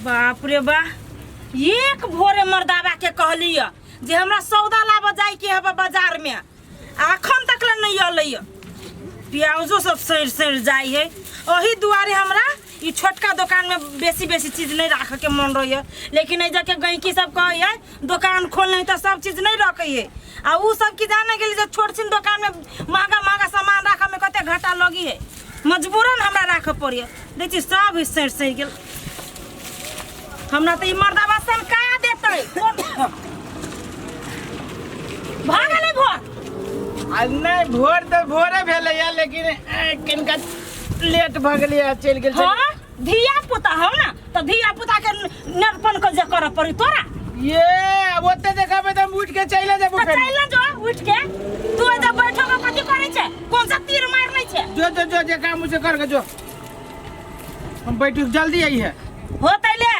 बाप रे बा, एक भोरे मर्दाबा के कहलिय जे हमरा सौदा लाबऽ जाय के हबे बाजार में, आ अखन तक ले नहीं अलै। प्याजो सब सड़ि सड़ि जाइ है। ओही दुआरे हमरा ई छोटका दोकान में बेसी बेसी चीज नहीं राखे के मन रही है, लेकिन एहि जगह गैंकी सब कहै है दोकान खोल नहीं तो सब चीज नहीं रखे है। आ उ सब की जाने गेली जे छोट छिन दोकान में महंगा महंगा सामान राखे में कते घाटा लगी है, मजबूरन हमरा राखे पड़ी है। देखी सब सड़ि सड़ि गेल। हमरा तऽ ई मर्दाबा सनका देतै। भऽ गेलै भोर? आ नहि, भोर तऽ भोरे भेलैया, लेकिन कनिका लेट भऽ गेलैया, चलि गेल छलियै। हाँ, धिया पुता हौ ने तऽ धिया पुता के नेरपन के जे करऽ पड़ी तोरा। ये अब ओते देखाबे तऽ हम उठि के चलि जेबो। तऽ फेर चलि जो उठि के। तू एतऽ बैठो के कथी करै छै? कौन सा तीर मारि लै छै? जो जो जो, जे काम उसे कर के जो, हम बैठू, जल्दी आई है। होतै ले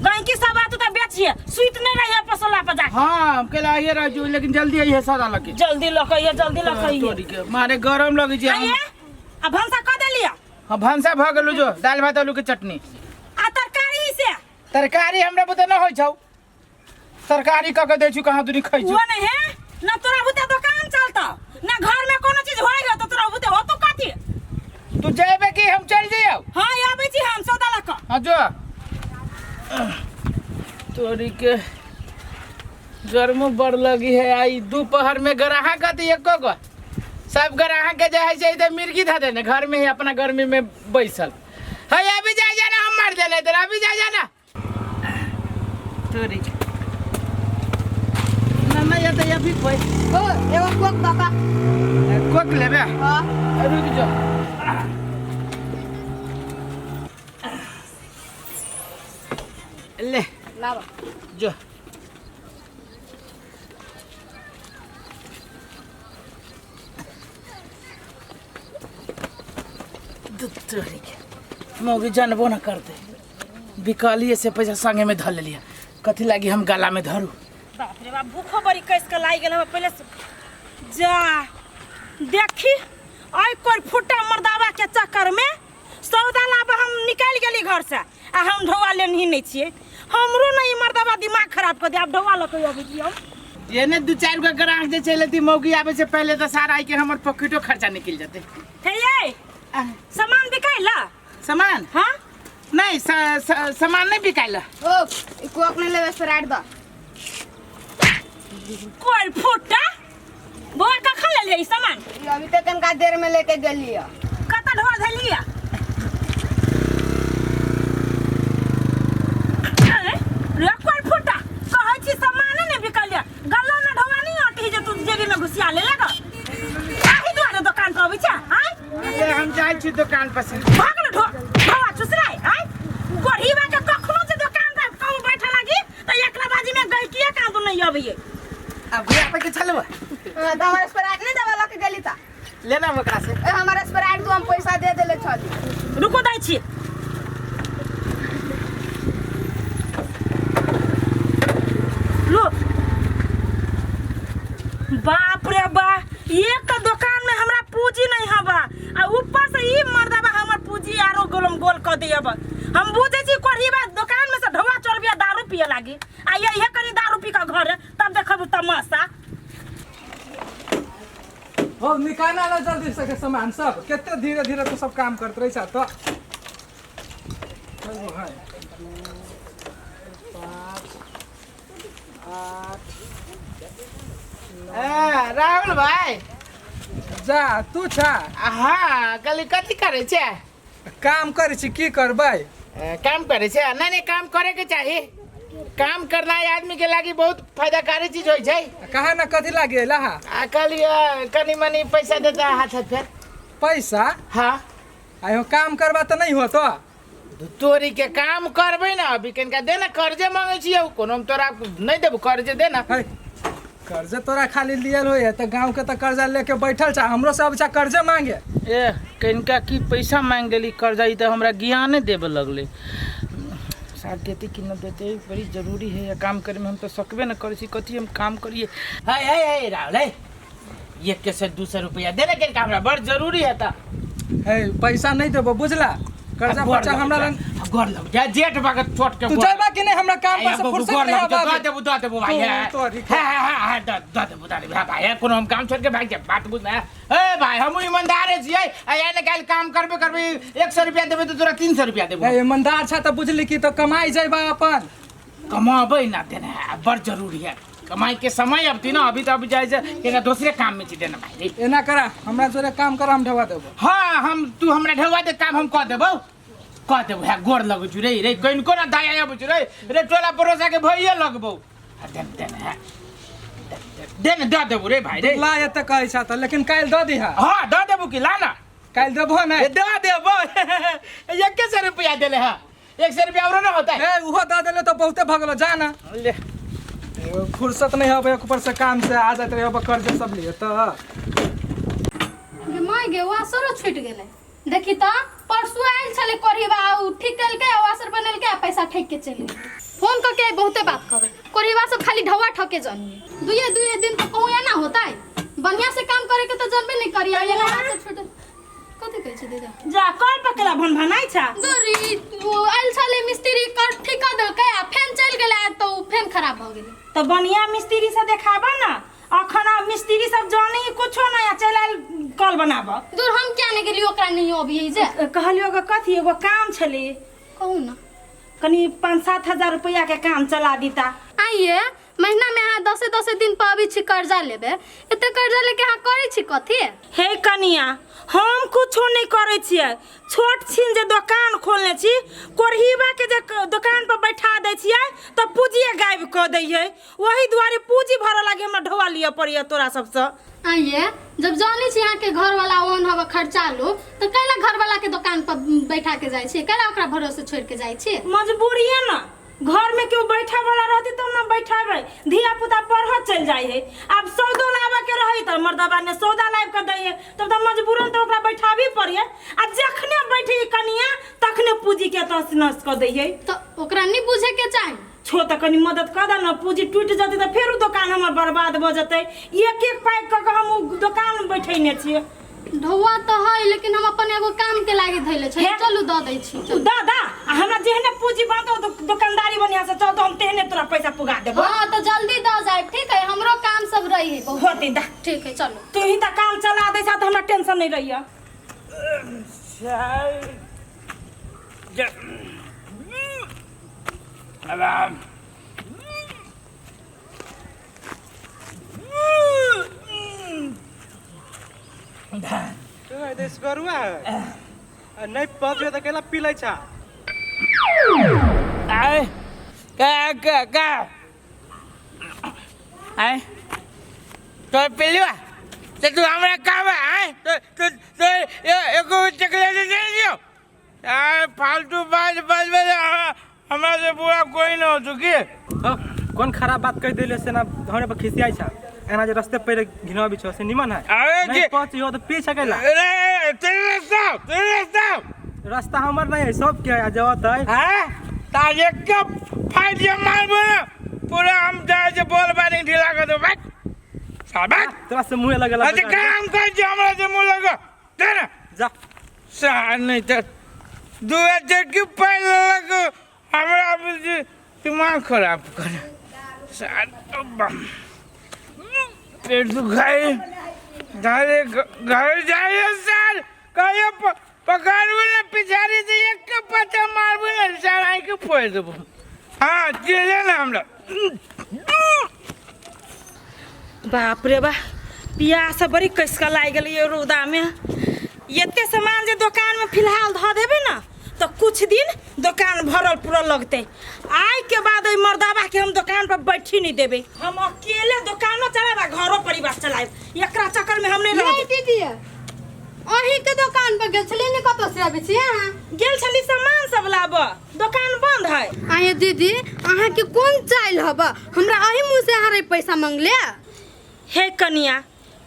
गैंकी सब आतू तऽ बेचिए सुति नहीं रहिए पसोला पर जाके। हाँ, हम केला आइए रह जो, लेकिन जल्दी आई है सौदा लगे। जल्दी लकइए, जल्दी लकइए। तोरी के मारे गरम लगे छै। आइए आ भनसा कऽ देलिए? हाँ, भनसा भ गेलो, जो दाल भात आलू के चटनी। आ तरकारी से? तरकारी हमरा बुते न होय छौ, तरकारी क के दै छु कहाँ दूरी खाइ छु। वो नहीं है ना तोरा बुते दुकान चलता ना घर में कोनो चीज होय गयो तो तोरा बुते होतो कथी? तू जेबे कि हम चल जइयो? हाँ, आबै छी हम सौदा लऽ कऽ। हाँ जो। तोरी के गर्मो बड़ लगी है। आई दोपहर में गराहा कथी एको गो सब गराहा के जे है से इधर मिर्गी धऽ देने घर में ही अपना गर्मी में बैसल है। अभी जा जाना, हम मार देने इधर, अभी जा जाना। तोरी ना ना, ये तो अभी कोई ओ एगो कोक बाबा। कोक लेबे? हाँ। रुक जो। ले। लावा। जो। तोरी के मौगी जानबो न करते, बिकलिए से पैसा संगे में धर लेलिए, कथी लागी हम गला में धरू। बाप रे बाप, भूखो बड़ी कस के लागि गेल हमरा पहिले से। जा देखी आई कोई फुटा मर्दाबा के चक्कर में सौदा लाबा हम निकालि गेली घर से आ हम ढौआ लेनही नहीं छियै। हमरो नहीं ई मर्दाबा दिमाग खराब कर दे। आब ढौआ लऽ के अबै छी हम। एने दू चार गो ग्राहक जे चलि अयती मौगी आबै से पहले तऽ सारा आइ के हमर पॉकेटो खर्चा निकल जेतै। हे यै, सामान बिकाइला? सामान? हाँ। नहीं, सामान नहीं बिकाइला। ओ ई कोक नहीं लेबे, स्प्राइट द। कोई फुटा बौआ, कखन लेलियै ई सामान? ई अभी तक कनका देर में लेके गेलियै। कतऽ ढोआ धलियै? रे कोई फुटा, कहै छी सामाने नहि बिकलियै, गल्ला में ढोआ नहीं आटी जे तू जेबी में घुसिया ले लगा। एहि दुआरे दोकान पर अबै छै आँय? अरे हम जाइ छी दोकान पर से। भागल ढो ढोआ चुसराय आँय। गरीबा के कखनो जे दोकान पर कहूँ बैठे लागी तऽ एकला बाजी में गैकिए कादो नहीं अबैये। अब घुरा पे के चलबो। हाँ, तो हमारे स्प्राइट नहीं देबे लके गेली ता। लेना ओकरा से। ए हमारे स्प्राइट तू, हम पैसा दे देले छली। रुको, दै छी। लो। बाप रे बा, एक तो दुकान में हमरा पूंजी नहीं हवा आ ऊपर से ई मर्दबा हमर पूंजी आरो गोलम गोल क देब। हम बुझे छी कोढ़ीबा दुकान में से ढोआ चोरबिया दारू पिए लागी आ यही करी दारू पी के घर तब देखब तमाशा। हो निकालना ना जल्दी से के सामान सब, कते धीरे धीरे तू सब काम करत रही छा तो। चल भाई। ए, राहुल भाई। जा तू छा? हाँ, कहली कथी करै छै? काम करै छी, की करबै? ए, काम करै छै? नहीं नहीं, काम करे के चाही। काम करना आदमी के लागी बहुत फायदाकारी चीज होइ छै। कहा ना कथी लागी अइला हा? आ कहलियै कनी मनी पैसा देता हाथ हाथ फेर। पैसा? हाँ। आयो काम करबा तऽ नहीं होतो। तोरी के काम करबै ना अभी कनिका दे ना, कर्जे मांगै छियौ कोनो, हम तोरा नहीं देबौ, कर्जे दे ना। है, कर्जे तोरा खाली लियल होय तऽ गांव के तऽ कर्जा लेके बैठल छा, हमरो सब छा कर्जे मांगे। ए कनिका की पैसा मांगि देली कर्जा, ई तऽ हमरा ज्ञाने देबे लगलै। साथ देते कि न देते, बड़ी जरूरी है ये काम करे में, हम तो सकबे न करै छी, कथी हम काम करिए। है है है राहुल है, एक के से 200 रुपया दे ना कनिका, हमरा बड़ जरूरी है। तऽ है पैसा नहीं देबो बुझला, कर्जा गोर पैसा लग हमरा जा, लग गोर लग जा जेठ भगत छोट के तू गोर जयबा कि नहीं हमरा काम पर से फुर्सत नहीं आबा दे देबो दे देबो भाई तू है तोरी है है है दे दे देबो दे देबो भाई है कोनो हम काम छोड़ के भाग जा बात बुझ ना ए भाई हम ईमानदार छियै आ यानी काल काम करबे करबे 100 रुपया देबे तो तोरा 300 रुपया देबो ए ईमानदार छ त बुझली कि तो कमाई जयबा अपन कमाबै ना देना है बड़ जरूरी है कमाई के समय अबती ना अभी तो अभी जाए से केना दूसरे काम में छी देना भाई रे। एना करा हमरा जोरे काम करा हम ढवा देबो हाँ हम तू हमरा ढेवा दे काम हम कह देबो कह देबो है गोर लगै छु रे रे कनिको ना दया आबै छु रे रे टोला पड़ोसा के भइए लगबो हाँ, देन देन है देन दे देबो रे भाई रे ला एते कहै छ त लेकिन काल्हि दऽ दिहा हाँ दे देबो कि ला ना काल्हि देबहो नहि ए, दे देबो 100 रुपया देले है 100 रुपया औरो ना होता है ए उहो दऽ देले तऽ बहुते भऽ गेलो जा ना ले फुर्सत नहीं हबे ऊपर से काम से आ जाते रहे कर्ज सब लिए तो गे माय गे वासरो छूटि गेलै देखी तऽ परसू आयल छलै कोढ़ीबा आ उ ठीक केलकै आ वासर बनेलकै आ पैसा ठकि के चलि गेलै फोन कऽ के बहुते बात कहबै कोढ़ीबा सब खाली ढौआ ठके जानिए दुए दुए दिन तऽ कहूँ एना होतै बढ़िया से काम करे के तऽ जानबे नहीं करी आ एना वासर छूट कथी कहै छै दीदी जा कल पकला भन भनाइ छ दूरी ओ आयल छलै मिस्त्री कर ठीक कऽ देलकै आ फेन चलि गेलै आ तऽ उ फेन खराब भऽ गेलै तऽ बढ़िया मिस्त्री से देखाबऽ ना अखन आब मिस्त्री सब जाने ही कुछो नहीं आ चलि आयल कल बनाबऽ दूर हम क्या नहीं गेलियै ओकरा नहीं अबियै जे कहलियो एगो कथी एगो काम छलै कहू ना कनि 5-7 हजार रुपया के काम चला दीता। आइए महीना में अहाँ दसे दसे दिन पर अबै छी कर्जा लेबे एते कर्जा लेके अहाँ करै छी कथी? हे कनिया हम कुछो नहीं करै छियै छोट छिन जे दोकान खोलने छी कोरहीबा के जे दोकान पर बैठा दै छियै तऽ पूँजिए गायब कऽ दै है ओही दुआरे पूँजी भरऽ लागी हमरा ढोआ लिअ पड़ैया तोरा सबसँ। आइए जब जानै छी अहाँके घरवाला ओहन हवा खर्चालू तऽ कैला घरवाला के दोकान पर बैठा के जाइ छियै कैला ओकरा भरोसे छोड़ि के जाइ छियै? मजबूरी है ना घर में केओ बैठा वाला रहती तब ना बैठाबै धिया पुता पढ़ऽ चलि जाइ है आब सौदो लाबऽ के रहै तऽ मर्दबा ने सौदा लाबि कऽ दै है तब तऽ मजबूरन तऽ ओकरा बैठाबी पड़ै आ जखने बैठे कनिया तखने पूँजी के तहस नहस कऽ दै है। तऽ ओकरा नहि बुझे के चाही। छो तऽ कनि मदद कऽ दे ना पूँजी टूटि जेतै तऽ फेर ओ दोकान हमर बर्बाद भऽ जेतै एक एक पाइ कऽ कऽ हम ओ दोकान बैठेने छियै। ढौआ तऽ है लेकिन हम अपन एगो काम के लागी धैले छी हे? चलू दऽ दै छी तू दऽ दऽ आ हमरा जेहने पूँजी बनतौ दोकानदारी बढ़िआँ से चलतौ हम तेहने तोरा पैसा पुगा देबौ। हाँ तऽ जल्दी दऽ जाए ठीक है हमरो काम सब रही है बहुत। होतै दा। ठीक है चलू। तू ही तऽ काम चला दै छह तऽ हमरा टेंशन नहीं रहिए। देशगरुआ है आ नहीं पहुँच तऽ केला पी लै छा आय का का का आय तो पिलुआ तो तू हमरा कहबे आय तो तो तो एगो चॉकलेट दे दियो आय फालतू बात बाजबे हमरा से बुरा कोई न हो चुकी। हाँ, कौन खराब बात कह देले से ना हमरे पर खिसियाई छा एना जे रास्ते पर घिनाबी छो से निमन है। अरे नहीं पहुँच हो तो पी सकेला। अरे तेरे रास्ता तेरे रास्ता रास्ता हमर नहीं है सब के है जवत है। हाँ ताजे कब फाइट जे मारबो ना पूरा हम जाए जे बोल बारी ढीला कर दो भाई साहब तोरा से मुंह लगल अच्छा काम कर जे हमरा से मुंह लगा दे ना जा सा नहीं तो दुआ चटकी पहले लग हमरा बुझी दिमाग खराब कर सार पेट दुखाए घरे घर जाइए सर कहियो पकड़बो ना पिछाड़ी से एक के पत्ता मारबो ना सर I के फोड़ देबो। हाँ चले ना हमरा। बाप रे बा पियास बड़ी कस के लागि गेलै ये रौदा में एते सामान जे दोकान में फिलहाल धऽ देबै ना तो कुछ दिन दोकान भरल पुरल लगतै। आइ के बाद एहि मर्दाबा के हम दोकान पर बैठी नहीं देबै हम अकेले दोकानो चलायब आ घरो परिवार चलायब एकरा चक्कर में हम नहीं रहब। दीदी अहीं के दोकान पर गेल छलियै ने कतऽ से आबै छी अहाँ? गेल छली सामान सब लाबऽ दोकान बंद है। आये दीदी अहाँ के कोन चाइल हबा हमरा अही मुँह से अहाँ रे पैसा मंगले? हे कनिया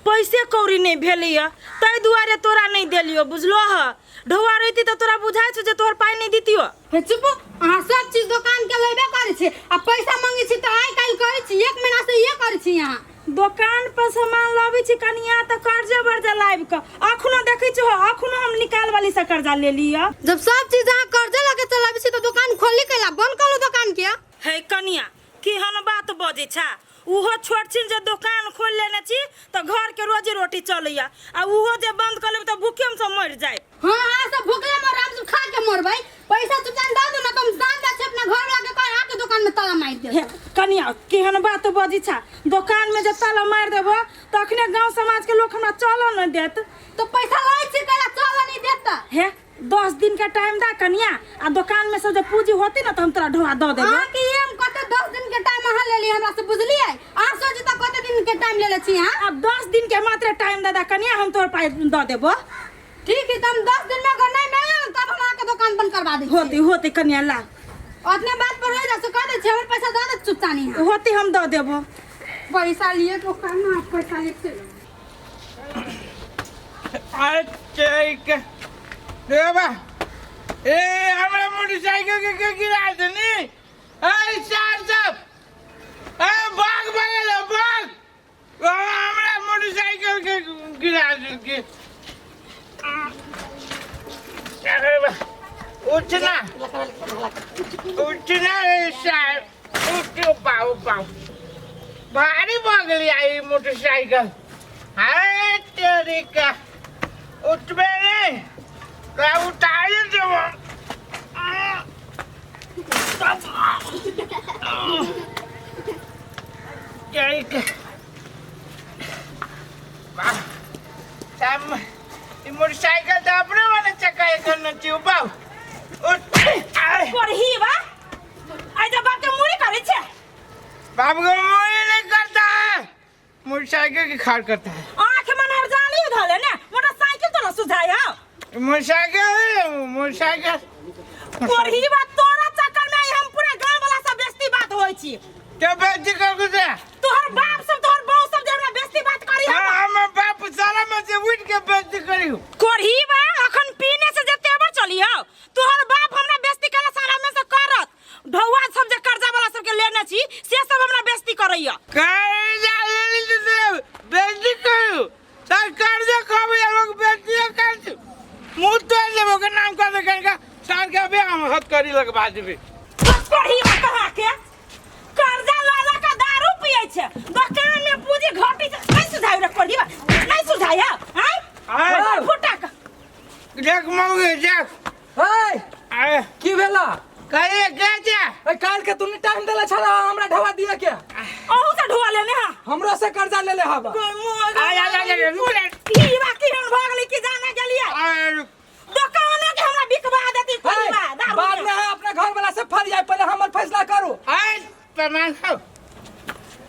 पैसे कौड़ी नहीं भेलैया ताहि दुआरे तोरा नहीं देलियो बुझलो ह ढौआ रहिती तऽ तोरा बुझाइ छौ जे तोहर पाइ नहीं दितियो। हे चुप अहाँ सब चीज दोकान के लेबे करै छी आ पैसा मंगै छी तऽ आइ काल्हि करै छी एक महीना से ये करै छी अहाँ दोकान पर सामान लाबै छी कनिया तऽ कर्जे वर्जा लाबि कऽ अखनो देखै छी हो अखनो हम निकाल वाली से कर्जा ले लिअ। जब सब चीज अहाँ कर्जा लके चलाबै छी तऽ दोकान खोलली कैला बंद करू दोकान के। हे कनिया केहन बात बजै छा उहो छोट छिन जे दोकान खोल लेने छी तऽ घर के रोजी रोटी चलैया आ उहो जे बंद कऽ लेबै तऽ भूखे हम सब मरि जायब। हाँ अहाँ सब भूखले मरब हम सब खा के मरबै। पैसा चुपचाप दऽ दू ना तऽ हम साँझ जाइ छी अपना घर वाला के कह आके दोकान में ताला मारि देब। हे कनिया केहन बात बजै छा दोकान में जे ताला मारि देबो तऽ अखने गांव समाज के लोक हमरा चलऽ नहि देत। तऽ पैसा लै छी कैला चलऽ नहि देत तऽ? हे 10 दिन के टाइम दा कनिया आ दोकान में से जे पूंजी होती ना तो हम तोरा ढोआ दऽ देबो। अहाँ के ये हम कते 10 दिन के टाइम अहाँ लेली हमरा से बुझलियै? अहाँ सोचू तऽ कते दिन के टाइम लेले छी अहाँ? अब 10 दिन के मात्र टाइम दे दा कनिया हम तोर पाई दऽ देबो। ठीक है, तो हम 10 दिन में अगर नहीं मिले ना तब हम अहाँ के दोकान बंद करवा दै छी। होती होती कनिया ला। ओतने बात पर रह जा से कह दै छी हमर पैसा दऽ दे चुपचानी अहाँ। होती हम दऽ देबो। पैसा लिए तो कहना पैसा लिए। अच्छा रे बा ए हमरा मोटरसाइकिल के के गिरा देनी ए साहब साहब ए भाग भागल भाग हमरा मोटरसाइकिल के गिरा देलके। अरे बा उठना उठना रे साहब उठ पाओ पाओ भारी भऽ गेली आई मोटरसाइकिल। हाय तेरी का उठबे नहीं तो उतारे देबो। मोटरसाइकिल तो अपने वाला चक्का करना चाहिए बाबू। उठ करही बा आई जब बाप के मुड़ी करै छे। बाप को मुड़ी नहीं करता है मोटरसाइकिल की खाड़ करता है। आँख मन हर जाली धले ने मोटरसाइकिल तो न सुझाय हो। मोटरसाइकिल मोटरसाइकिल करही बा तोरा चक्कर में हम पूरा गांव वाला सब बेइज्जती बात होई छी। क्या बेइज्जती कर गुजरा? तोहर बाप सब तोहर बहू सब जे हमरा बेइज्जती बात करी हाँ, हमर बाप साला में से उठ के बेइज्जती करी हो। करही बा अखन पीने से जे तेवर चली हो तोहर बाप हमरा बेइज्जती कला सारा में से करत। ढौआ सब जे कर्जा वाला सब के लेने छी से सब हमरा बेइज्जती करैया। कर्जा लेली त बेइज्जती करू सर कर्जा खाबे लोग बेइज्जती कर मुंह तोड़ देबो के नाम कर दे कनका सार के अबे हम हथ करी लगवा देबे। करही बा कहाँ के कर्जा ला ला के दारू पियै छै दोकान में पूंजी घटी छै नहीं सुझाय रे करही बा नहीं सुझाय हां आय फुटा के देख मौगी देख। ए आय की भेला? कहिए के छै? ए काल के तूने टाइम देले छला हमरा ढवा दिए के। अहू से ढोआ लेने हां। हमरो से कर्जा ले ले हबा। आय आय आय रुक रे। की बा की हम भागली की जाने गेलिए? आय रुक। दोकान के हमरा बिकवा देती करही बा दारू बाद में है अपना घर वाला से फर जाए पहले हमर फैसला करू। आय प्रमाण हो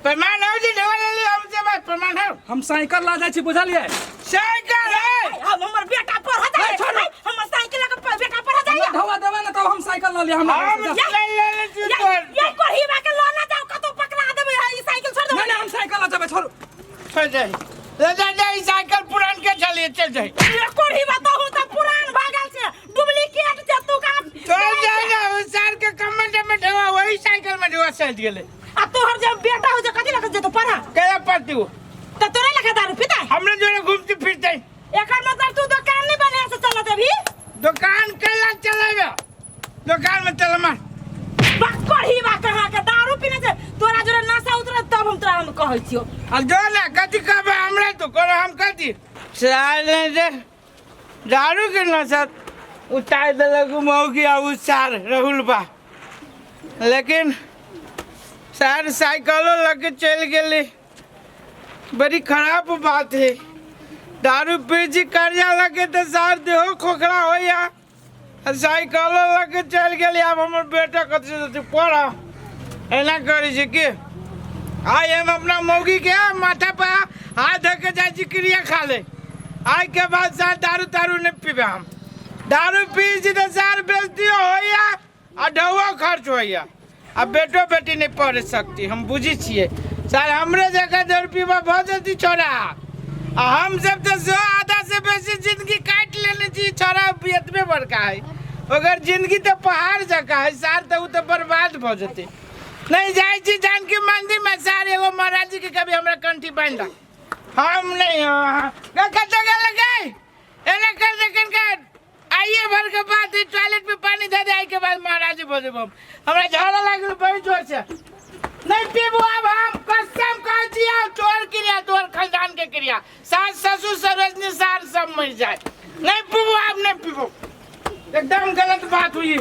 प्रमाण हो जी ढोआ लेली हमसे बात प्रमाण हो। हम साइकिल ला जाइ छी बुझलिए? साइकिल है हम हमर बेटा पर हो जाए ए, छोड़ो। हमर साइकिल के बेटा पर हो जाए। हमरा ढोआ देबे ना तब हम साइकिल ला लिया हमरा हम घर से जा। ले ले छी ये तोर। ये करही बा के लो ना जाओ कतौ पकड़ा देबे ई साइकिल छोड़ देबे। नहीं नहीं हम साइकिल ला जेबे छोड़ू। छोड़ दे ले जा जा ई साइकिल पुरान के चलिए चल जाए। ये करही बा तहु त पुरान भागल छे डुप्लीकेट छे तू का चल जा जा सार के कमेंट में ढोआ वही साइकिल में ढोआ चल गेले। आ तोहर जे बेटा हो जे कथि लगे जेतो पढ़ा? केला पढ़ती हो? त तोरे लगे दारू पीता? हमने जोरे घूमते फिरते। एकर मतलब तू दोकान नहीं बने से चलत अभी? दुकान केला चलेबे दुकान में चल मार। बा करही बा कहाँ के दारू पीने से तोरा जोरे नशा उतरत तब हम तोरा हम कहै छियो। आ जो ना कथि कहबे हमरा तो करो हम कथि साले जे दारू के नशा उतार देलक मौगी आ उ सार राहुल बा लेकिन सार साइकिलो लके चल गेली। बड़ी खराब बात है दारू पी जी कर्जा लगे तो सार देहो खोखला हो या साइकिलो लके चल गेली। आब हमर बेटा कथी से पढ़ एना करै छै की आइ हम अपना मौगी के माथा पर हाथ धऽ के जाइ छी क्रिया खा ले। आइ के बाद सार दारू तारू नहीं पीबे हम। दारू पी छी तऽ सार बेइज्जतियो होइया आ ढौआ खर्च होइया आ बेटो बेटी नहीं पढ़ सकती। हम बुझी छियै सर हमरे जगह दारू पीबा भऽ जेती छोड़ा आ हम सब तऽ सेहो आधा से बेसी जिंदगी काटि लेने छी। छोड़ा एतबे बड़का है ओकर जिंदगी तऽ पहाड़ जकाँ है सार तऽ ओ तऽ बर्बाद भऽ जेतै। नहीं जाइ छी जानकी मंदिर में सारे एगो महाराज जी के कभी हमरा कंठी बांध दा हम नहीं हाँ कत्ते गेल गए एने कर दे कन के आइए भर के बाद ई टॉयलेट में पानी दे दे आई के बाद महाराज जी बोले हम हमरा झाड़ा लागल बड़ी जोर से नहीं पीबू अब हम कसम कह दिया तोर क्रिया तोर खानदान के क्रिया सास ससुर सरोजनी सार सब मर जाए नहीं पीबू अब नहीं पीबू एकदम गलत बात हुई।